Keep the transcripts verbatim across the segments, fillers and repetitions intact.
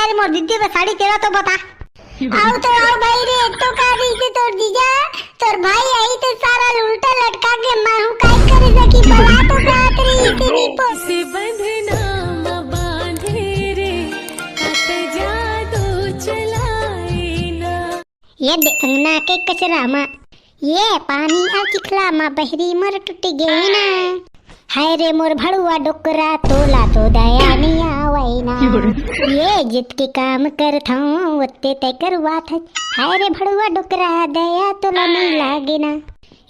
अरे मोर दीदी, बस साड़ी तेरा तो बता। आओ तो आओ भाई रे, तो का रहिसे तोर जीजा, तोर भाई आई तो सारा उल्टा लटका के मैं हूँ, काय करे सकी, बला तो का रहिसे नी पो। से बंधना म बांधे रे, अत जादू चलाए ना। ये दे अंगना के कचरा मा, ये पानी अउ चिखला मा बहरी मोर टूट गे ना। हाय रे मोर भड़ुआ डोकरा, तोला तो दया नइ आवय ना। ये जितके काम करथौं, ओतके तैं करवाथस। हाय रे भड़ुआ डोकरा, दया तोला नइ लागे ना।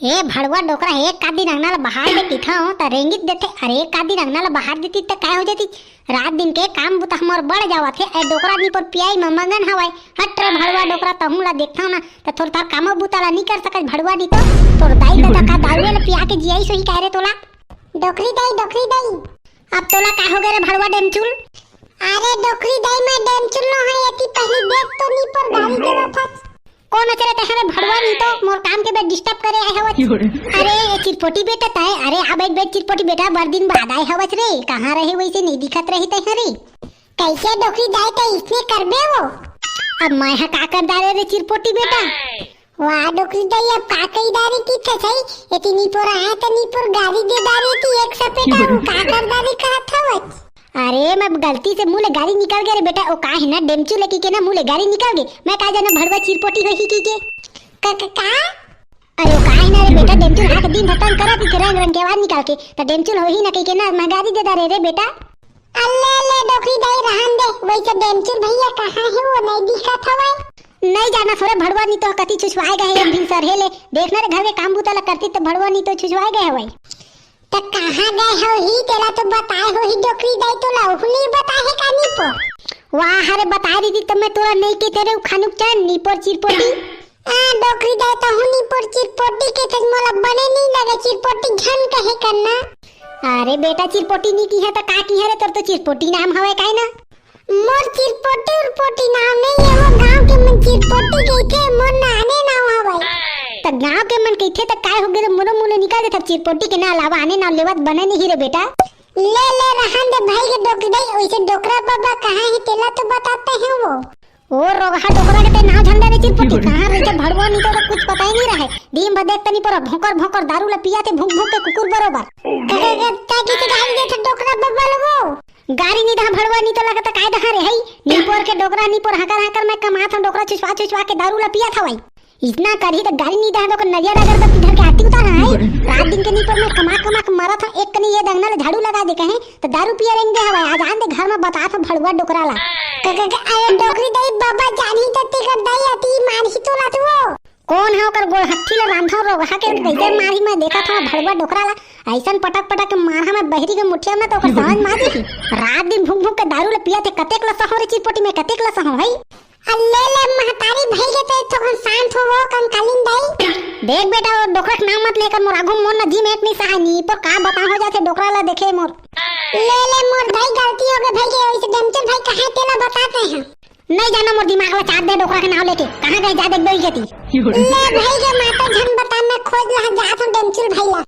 ए भड़ुआ डोकरा, एक आध दिन अंगना ला बहार दे कहिथौं, त रेंगत देथे। अरे एक आध दिन अंगना ला बहार देतिस त काय हो जातिस? रात दिन के काम बुता हमर बढ़ जावत हे। ए डोकरा नी पोर पियाई म मगन हवय। हट रे भड़ुआ डोकरा, तहूं ला देखथौं ना, त थोर थार कामो बुता ला नी कर सकस भड़ुआ नी तो। तोर दाई ददा का दारू ला पिया के जियाइस होही काय रे तोला? डोकरी दाई, डोकरी दाई। अब तोला का हो गे रे भड़ुआ डेमचुल? अरे डोकरी दाई, मैं डेमचुल नो हंव, एती पहिली देख तो नी पोर गारी देवत हस। कोन अचरे तैं हरे भड़ुआ नी तो, मोर काम के बेर disturb करे आय हवस। अरे ए चिरपोटी बेटा तैं, अरे आ बइठ बइठ चिरपोटी बेटा, बड़ दिन बाद आय हवस रे, कहाँ रहे वइसे नइ दिखत रहे तैं हरे। कइसे डोकरी दाई तैं इसने करबे वो? अब मैं ह का कर डारे रे चिरपोटी बेटा? वाह डोकरी दाई, अब का कही डारे कहिथस, एती नी पोर आय त नी पोर गारी दे डारे ती एक सपेटा, वो का कर डारे कहत हवस? अरे मैं गलती से मुंह ले गारी निकल गे रे बेटा, ओ का हे ना डेमचुल कहिके ना मुंह ले गारी निकल गे, मैं का जाना भड़ुआ चिरपोटी होही कहिके। क-, क-, का? अरे ओ का हे ना रे बेटा, डेमचुल हा के दिन भर तंग करत रहिथे रंग रंग के आवाज निकाल के, त डेमचुल होही ना कहिके ना मैं गारी दे डारे रे बेटा। अल्ले अल्ले डोकरी दाई रहन दे, वइसे डेमचुल भइया कहाँ हे, वो नइ दिखत हवय। नइ जानस हों रे भड़ुआ नी तो, कती छुछवाय गे हे एक भिनसर हे ले, देख ना रे घर के काम बुता ला करतिस त भड़ुआ नी तो छुछवाय गे हवय। त कहाँ गे होही, तेला तो बताय होही डोकरी दाई, तोला ओहू नइ बताय हे का नी पोर? वाह रे बताय रहितिस त मैं तोला नइ कहितेंव रे, ओ खानुक चन नी पोर चिरपोटी। आ डोकरी दाई, तहूं नी पोर चिरपोटी कहिथस, मोला बने नइ लगे, चिरपोटी झन कहे करना। अरे बेटा चिरपोटी नी किहे त का किहे रे, तोर तो चिरपोटी नाम हवय काय ना? मोर चिरपोटी उरपोटी नाम नइ हे, वो गांव के मन चिरपोटी कहिथे, मोर नाने नाम हवय। त गांव के मन कहिथे त काय हो गे रे, मोरो मुंह ले निकाल देथस, चिरपोटी के ना अलावा आने नाम लेवत बने नइ हे रे बेटा। ले ले रहन दे भइगे डोकरी दाई, वइसे डोकरा बाबा कहाँ हे तेला तो बताते हैं वो। ओ रोगहा डोकरा के तैं नाव झन ले रे चिरपोटी, कहाँ रहिथे भड़ुआ नी तो कुछ पता ही नइ रहय। दिन भर देख त नी पोर भोंकर भोंकर दारू ला पियाथे भूंक भूंक के कुकुर बरोबर। क-, क-, क-, तैं कइसे गारी देथस डोकरा बबा ल वो? गारी नइ दहा भड़ुआ नी तो लगत काय दहा रे हई। नी पोर के डोकरा नी पोर हकर हकर मैं कमाथंव, डोकरा छुछवा छुछवा के दारू ला पियाथंव। अइसना करही त गारी नइ दहा त ओकर नरियर अगरबत्ती धर के आरती उतारहूं। रात दिन के नी पोर मैं कमा कमा के मरथंव, एक कनी ये अंगना ला झाड़ू लगा दे कहेंव त दारू पिये रेंग गे हवय। आज आन दे घर म बताथंव भड़ुआ डोकरा ला। क-, क-, क-, अरे डोकरी दाई, बबा जानही त तेकर दाई अति मारही तोला तो वो। कोन हे ओकर गोड़ हत्थी ला रांधंव रोगहा के, कइसे मारही मैं देखथंव भड़ुआ डोकरा ला। अइसन पटक पटक के मारहूं मैं बहरी के मुठिया म ना त ओकर समझ म आ जाही। रात दिन भूंक भूंक के दारू ला पियाथे, कतेक ला सहंव रे चिरपोटी मैं, कतेक ला सहंव हई। अल्ले ले महतारी भइगे त थोकन शांत हो वो कंकालीन दाई। देख बेटा, वो डोकरा के नाम मत ले कर, मोर आगू मोर ना जी में एक नइ सहाय, नी पोर का बतावंव हो जाथे डोकरा ला देखे मोर। ले ले मोर दाई गलती हो गे भइगे, वइसे डेमचुल भाई कहाँ हे तेला बताते हैं। नइ जानंव, मोर दिमाग ला चाट दे डोकरा के नाव लेके। कहाँ गे जा देखबे ओही कती। ले भइगे माता झन बता, मैं खोज लहा जाथंव डेमचुल भाई ला।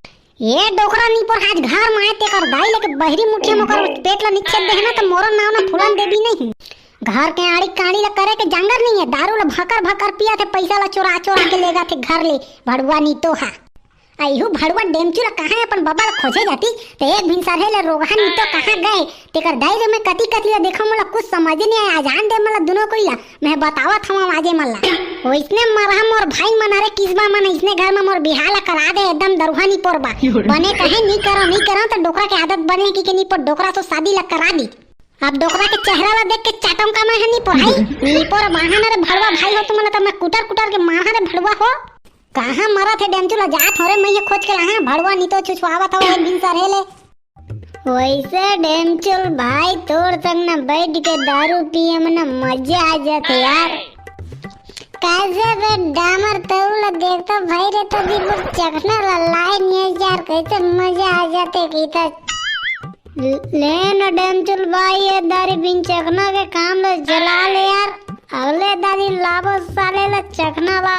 ए डोकरा नी पोर आज घर म आय तेकर दाई लेके बहरी मुठिया म ओकर पेट ला नइ छेद देहे ना त मोरो नाव ना फूलन देवी नइ हे। घर के आड़ी काड़ी ला करे के जांगर नइ हे, दारू ला भकर भकर पियाथे, पइसा ला चोरा चोरा के लेगाथे घर ले भड़ुआ नी तो हा। अइहू भड़ुआ डेमचुल कहाँ हे, अपन बबा ला खोजे जातिस, त एक भिनसर हे ले रोगहा नी तो कहाँ गे, तेकर दाई रे मैं कती कती ला देखंव, मोला कुछ समझ नइ आय। आज आन दे मोला दुनों कोई ला, मैं बतावत हंव आजे मन ला। वइसने मरहा मोर भाई मन हरे किसबा मन, अइसने घर म मोर बिहाव ला करा दे, एकदम दरुहा नी पोर बा। बने कहे नी करंव, नी करंव त डोकरा के आदत बने हे कहिके नी पोर डोकरा से शादी ला करा दिस। अब डोकरा के चेहरा ला देख के चाटंव का मैं ह नी पोर हई, नी पोर बाहन रे भड़ुआ भाई हो तुमन ला त मैं कुटर कुटर के मारहूं रे भड़ुआ हो। कहाँ मरत हे डेमचुल, जात हंव रे, मैं ये खोज के लाहूं, भड़ुआ नी तो छुछवावत हवय एक भिनसर हे ले। वइसे डेमचुल भाई, तोर संग न बइठ के दारू पिये म न मजा आ जाथे यार। कइसे बे डामर, तहूं ला देखथंव भाई रे, त दी मोर चखना ला लाय नइ हस यार, कइसे मजा आ जाथे कहिथस। ले न डेमचुल भाई, ये दारी बिन चखना के काम ला चला ले यार, अगले दारी लाबो साले ला चखना ला।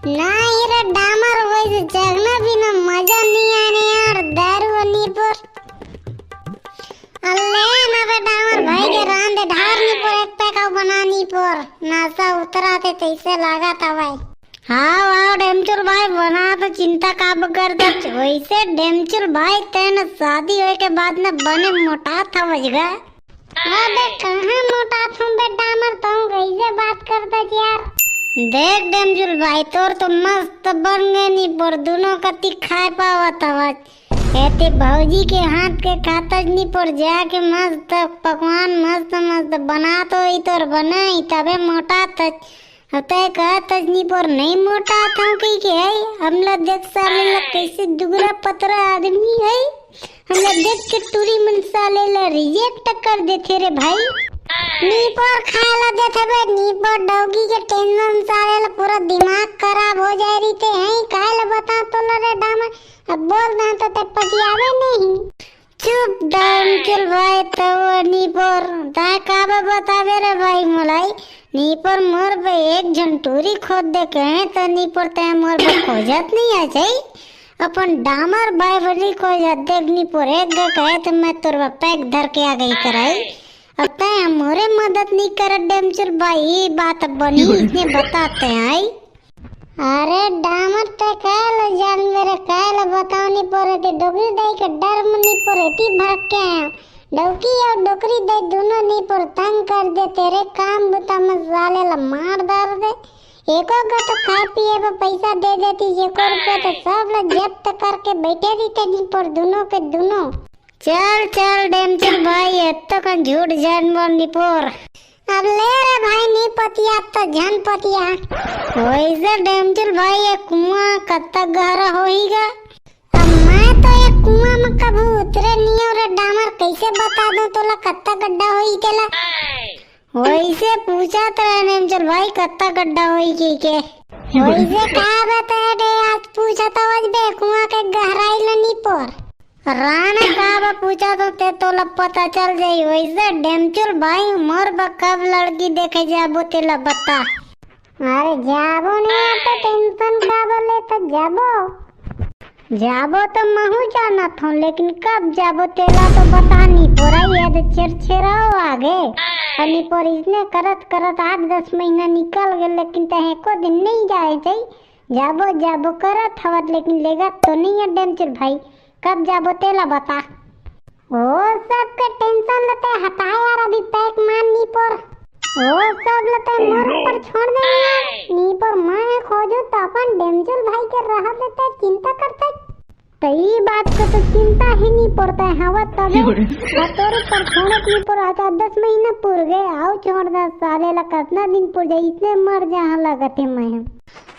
नहीं रे डामर, वइसे चखना बिना मजा नइ आने यार, दारू नी पोर। अल्ले ना बे डामर भाई, ते तइसे लागत हवय। हाँ, वाह, डेमचुल भाई, बना तो चिंता काबर करत हस? वइसे डेमचुल भाई, तैं न शादी होय के बाद न बने मोटात हवस गा। अबे, कहाँ मोटात हँव बे डामर, तहूँ कइसे बात करत हस यार? देख डेमचुल भाई, तोर तो मस्त बन गे निपोर, दूनों कती खाय पावत हवस। एती भौजी के हाथ के खात हस निपोर, जाके मस्त पकवान मस्त मस्त बनात होही तोर बनई, तभे मोटात हस। अब तैं कहत हस निपोर नइ मोटात हँव कहिके, हई? हमला देख साले ला, कइसे दुगरा पतरा आदमी हई। हमला देख के टूरी मन साले ला reject कर देथे रे भाई। निपोर खाय ला देथे बे, निपोर डौकी के tension साले ला पूरा दिमाग खराब हो जाय रहिथे, हई? काहे ला बतावँव तोला रे डामर, अब बोल देहँव त तैं पतियाबे नहीं। चुप डेमचुल भाई, तहूँ निपोर, तैं काबर बताबे रे भाई मोला? निपोर मोर बर एक झन टूरी खोज दे कहेंव त निपोर तैं मोर बर खोजत नइ हस। अपन डामर भाई बर नइ खोजत। देख निपोर, एक गा कहेंव त मैं तोर बर pack धर के आ गेंव करई। अब तैं मोरे मदद नइ करस डेमचुल भाई, ये बात बनी, इसने बताते हैं। अरे डामर, तैं काहे ला जानबे रे, काहे ला बतावँव निपोर, एती डोकरी दाई के डर म निपोर एती भाग के आएँव। डौकी अउ डोकरी दाई दूनों निपोर तंग कर देथे रे, काम बुता म साले ला मार डारथे। एको गा तो खाय पिये बर पइसा दे देतिस, एको रुपया, त सब ला जब्त करके बइठे रहिथे निपोर दूनों के दूनों। चल चल डेमचुल भाई, एतका कन झूठ झन बोल निपोर। अब ले रे भाई, नइ पतियाबे त झन पतिया। वइसे डेमचुल भाई, ये कुआँ कतका गहरा होही गा? अब मैं तो ये कुआँ म कभू उतरे नइ हँव रे डामर, कइसे बता दूँ तोला कतका गड्ढा होही तेला? वइसे पूछत रहेंव डेमचुल भाई, कतका गड्ढा होही कहिके। वइसे का बता दे, आज पूछत हवस बे कुआँ के गहराई ला निपोर। राना, काबर पूछत हस तैं, तोला पता चल जाही। वइसे डेमचुल भाई, मोर बर कब लड़की देखे जाबो तेला बता। अरे जाबो नहीं, आप तो tension काबर लेत हस, जाबो। जाबो तो महूँ जानत हँव, लेकिन कब जाबो तेला तो बता निपोर। ये दे छेरछेराव आगे। अउ निपोर इसने करत करत आठ दस महीना निकल गे, लेकिन तैं एको दिन नइ जाए जाही। जाबो जाबो करत हवस, लेकिन लेगत तो नइ हस डेमचुल भाई। कब जाबो तेला बता। ओ सब के tension ला तैं हटा यार, अभी pack मार निपोर। ओ सब ला तैं मोर ऊपर छोड़ दे यार। निपोर मैं खोजूँ त अपन डेमचुल भाई के रहत ले तैं चिंता करत हस। त ई बात के तो चिंता ही नइ पड़त हे, हवा तबे। अउ तोर ऊपर छोड़त निपोर, आज आठ दस महीना पुर गे, अउ छोड़ दे साले ला, कतना दिन पुर जाही, इसने मर जाहूँ लगत हे मैं।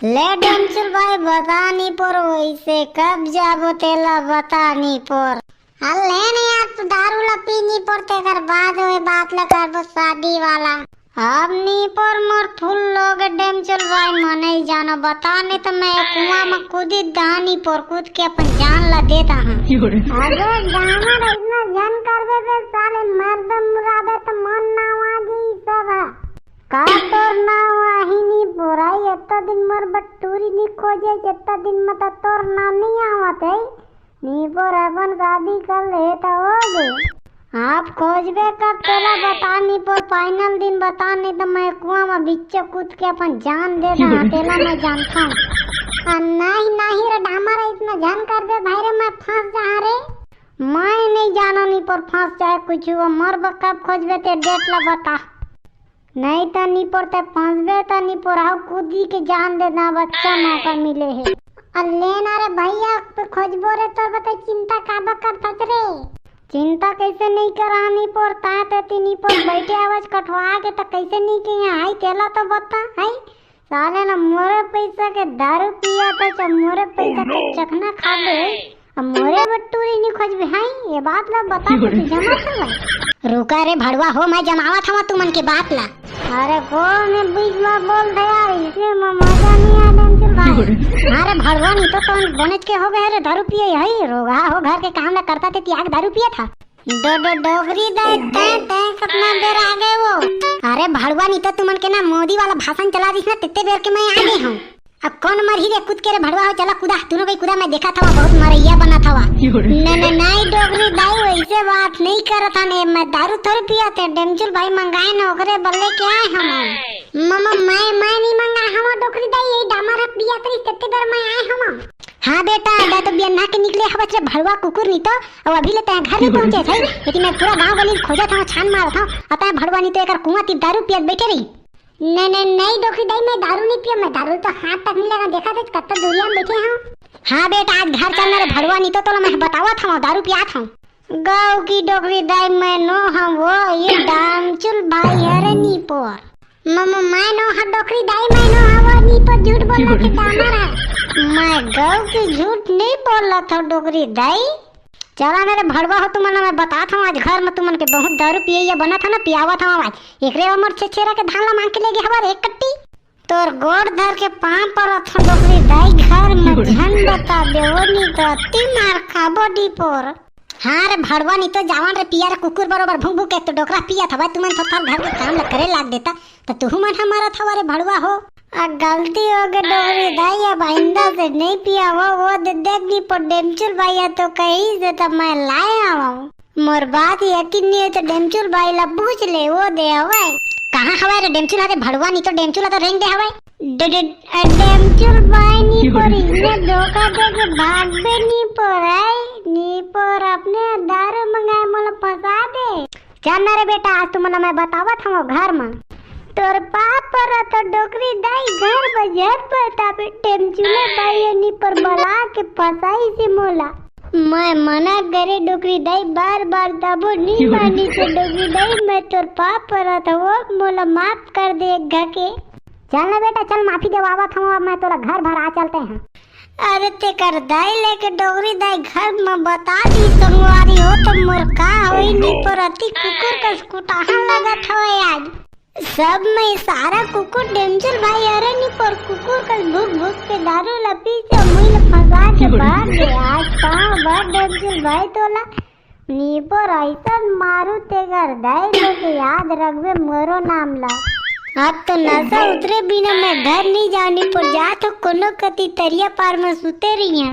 ले डेमचुल भाई, बता निपोर, वइसे कब जाबो तेला बता निपोर। अरे ले नहीं यार, तू दारू ला पी निपोर, तेकर बाद ओए बात ला करबो शादी वाला। अब निपोर मोर फुल लोगे डेमचुल भाई, मैं नइ जानँव, बता नहीं त मैं कुआँ म कूदी दाहूँ निपोर, कूद के अपन जान ला दे दाहूँ। अबे डामर, अइसना झन करबे बे साले, मरद मुरादे त मोर नाव आ जाही सब ह। का तोर नाव आही निपोर? अतका दिन मोर बर टूरी नइ खोजे, अतका दिन म त तोर नाव नइ आवत हे। निपोर अपन शादी कर ले त होगे। आप खोजबे कब तेला बता निपोर, final दिन बता, नहीं त मैं कुआँ म बिच्चे कूद के अपन जान दे दाहूँ, तेला मैं जानथँव। अ, नहीं, नहीं रे डामर, अइसना झन करबे भाई रे, मैं फँस जाहूँ रे। मैं नइ जानँव निपोर, फँस जाए कुछ हो, मोर बर कब खोजबे ते date ला बता। नहीं त निपोर तैं फँसबे त निपोर, अउ कूदी के जान दे दाहूँ, बच्चा मौका मिले हे। अरे ले ना रे भइया, पे खोजबो रे, तोर बर तैं चिंता काबर करत हस रे? चिंता कइसे नइ करँव निपोर, तैं तो एती निपोर बइठे हवस कठवा के, त कइसे नइ कहिहूँ, हई तेला तो बता, हई? साले ना मोरे पइसा के दारू पियत हस, मोरे पइसा के चखना खाबे, अब मोरे बर टूरी नइ खोजबे, हई? ये बात ला बता, कुछ जमात हवय? रुका रे भड़वा हो, मैं जमावत हवँव तुमन के बात ला। अरे कोन ए बीच म बोलथे यार, इसने म मजा नइ आय डेमचुल भाई। अरे भड़वा नहीं तो तोन बनेच के हो गे रे दारू पिए, हई? रोगहा हो, घर के काम ला करत हस ते तिहा के दारू पियत हस। डो, डो, डोकरी दाई, तैं, तैं कतना बेर आ गे ओ? अरे भड़वा नहीं तो तुमन के ना मोदी वाला भाषण चला दिस ना, तेते बेर के मैं आ गे हँव। अब कौन मरही रे, कूद के रे भड़वा हो, चला कूदा, तूनो कोई कूदा, मैं देखा था बहुत मरैया बना था। न, न, नहीं डोकरी दाई, वैसे बात नहीं करत हन, मैं दारू थोड़ी पिया थे, डेमचुल भाई मंगाए न, ओकरे बल्ले के आए हम। ममा, मैं, मैं नहीं मंगा हम डोकरी दाई, यही डामर ह पिया तरी, तेते बर मैं आए हम। हाँ बेटा, दा तो बियन्ना के निकले हवस रे भड़वा कुकुर नहीं तो, और अभी ले तैं घर नहीं पहुंचे सही, लेकिन मैं पूरा गांव गली खोजत हूँ, छान मारत हूँ, और तैं भड़वा नहीं तो एकर कुआं तिर दारू पियत बैठे रही। नहीं, नहीं, नहीं डोकरी दाई, मैं दारू नहीं पिया, मैं दारू तो हाथ तक नहीं लगा, देखा थे कत्ता दूरिया में बैठे हूँ। हाँ बेटा, आज घर चलना रे भड़वा नहीं तो तोला मैं बतावत हूँ, दारू पियात हूँ। गाँव की डोकरी दाई मैं नो हूँ वो, ये डामचुल भाई हरे नीपोर। मम मैं नो हूँ डोकरी दाई, मैं नो हूँ वो नीपोर, झूठ बोलना के डामर है। मैं गाँव की झूठ नहीं बोला था डोकरी दाई। चला ना रे भड़वा हो, तुमन मैं बतात हूँ, आज घर में तुमन के बहुत दारू पिए ये बना था ना, पियावत हूँ आज। एकरे अमर छेछेरा के धान ला मांग के ले गे हवा रे एक कट्टी। तोर गोड़ धर के पाँव परत हूँ डोकरी दाई, घर में झन बता दे, वो नहीं तो अति मार खाबो नीपोर। हाँ रे भड़वा, नहीं तो जावन रे पिया रे कुकुर बरोबर भूक भूक के तो डोकरा पिया था भाई, तुमन थोड़ा घर के काम ला करे लाग देता, तो तुहू मन हमारा था रे भड़वा हो। आ गलती हो गई डोकरी दाई, अब आइंदा से नहीं पिया वो, वो दे देख नीपोर डेमचुल भाई है तो कहीं से तो मैं लाए आवा हूँ। मोर बात यकीन नहीं है तो डेमचुल भाई ला पूछ ले, वो दे हवाए। कहाँ हवाए रे डेमचुल? अरे भड़वा नहीं तो डेमचुल तो रेंग दे हवाए। डे-, डे-, अ, डेमचुल भाई नीपोर, इतने धोखा दे के भाग बे नीपोर है। नीपोर अपने दारू मंगाए मोला फंसा दे। चल ना रे बेटा, आज तुमन मैं बतावत हूँ घर में। तोर पाप पर तो डोकरी दाई घर में झट पड़ता बे डेमचुले भाई नीपोर बला के फंसाई से मोला। मैं मना करे डोकरी दाई बार बार, तबो नहीं मानी से डोकरी दाई, मैं तोर पाप परत हूँ, मोला माफ कर दे एक घके। चल ना बेटा चल, माफी देवावत हूँ, अब मैं तोला घर भर आ चलते हैं। अरे तेकर दाई लेके डोकरी दाई घर में बता दी संगवारी हो तो मोर का होई, नीपोर अति कुकुर कस कुटाहन लगत हवे आज। सब में सारा कुकुर डेमचुल भाई, अरे नीपोर कुकुर कस भूक भूक के दारू ला पी से मुई ला फंसा के बाहर दे। आज पाँव भर डेमचुल भाई तोला नीपोर ऐसन मारू तेकर दाई लेके याद रखबे मोरो नाम ला। अब तो नशा उतरे बिना मैं घर नहीं जानी पर जा तो कोनो कति तरिया पार में सुते रहिया।